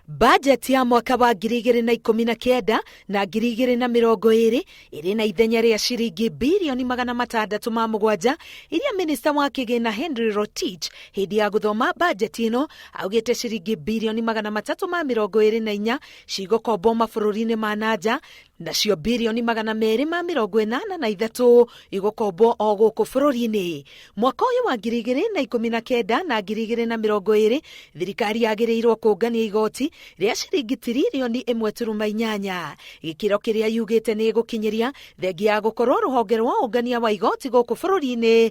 Bajeti ya mwaka wa 2019 na 2020 ĩrĩ na ithenya rĩa ciringi birioni 607 iria minista wa kĩgĩna Henry Rotich hĩndĩ ya gũthoma bajeti ĩno augĩte ciringi birioni 324 cigũkombwo mabũrũri-inĩ ma nanja, nacio birioni 283 igũkombwo o gũkũ bũrũri-inĩ. Mwaka ũyũ wa 2019 na 2020 thirikari yagĩrĩirwo kũngania igoti rĩa ciringi tiririoni 1.8, gĩkĩro kĩrĩa yugĩte nĩ ĩgũkinyĩria thengia ya gũkorwo rũhonge rwa ũngania wa igoti gũkũ bũrũri-inĩ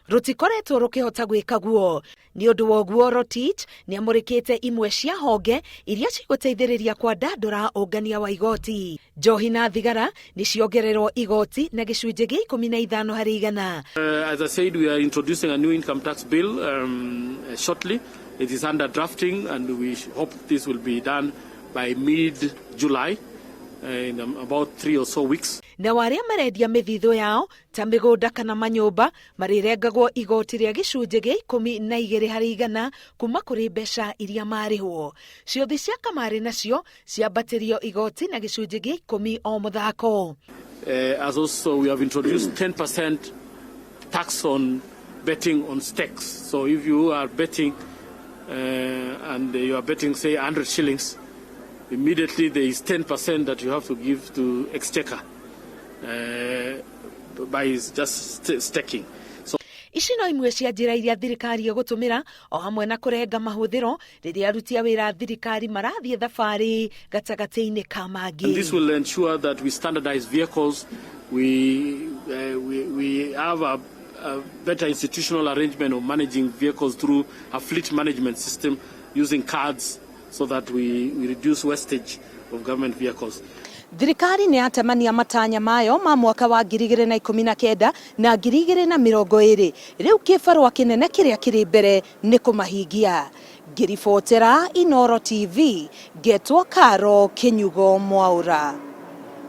rũtikoretwo rũkĩhota gwĩka guo. Nĩ ũndũ wa ũguo, Rotich nĩ amũrĩkĩte imwe cia honge iria cigũteithĩrĩria kwandandũra ũngania wa igoti. Njohi na thigara nĩ ciongererwo igoti na gĩcunjĩ gĩa 15 harĩ igana. As I said, we are introducing a new income tax bill shortly. It is under drafting and we hope this will be done by mid-July, in about 3 or so weeks. Nao arĩa marendia mĩthithũ yao ta mĩgũnda kana manyũmba marĩrengagwo igoti rĩa gĩcunjĩ gĩa 12 harĩ igana kuma kũrĩ mbeca iria marĩhwo. Ciũthi cia kamarĩ nacio ciambatĩrio igoti na gĩcunjĩ gĩa 10 o mũthako. As also we have introduced 10% tax on betting on stakes. So if you are betting and you are betting, say, 100 shillings, immediately there is 10% that you have to give to Exchequer by just staking. So ici no imwe cia njĩra iria thirikari ĩgũtũmĩra o hamwe na kũrenga mahũthĩro rĩrĩa aruti a wĩra thirikari marathiĩ thabarĩ gatagatĩ-inĩ ka mangĩ. And this will ensure that we standardize vehicles, we have a better institutional arrangement of managing vehicles through a fleet management system using cards so that we reduce wastage of government vehicles. Thirikari nĩ yatemania matanya mayo ma mwaka wa 2019 na 2020. Rĩu kĩbarũa kĩnene kĩrĩa kĩrĩ mbere nĩ kũmahingia. Ngĩribotera Inooro TV, ngetwo Karo Kĩnyugo Mwaũra.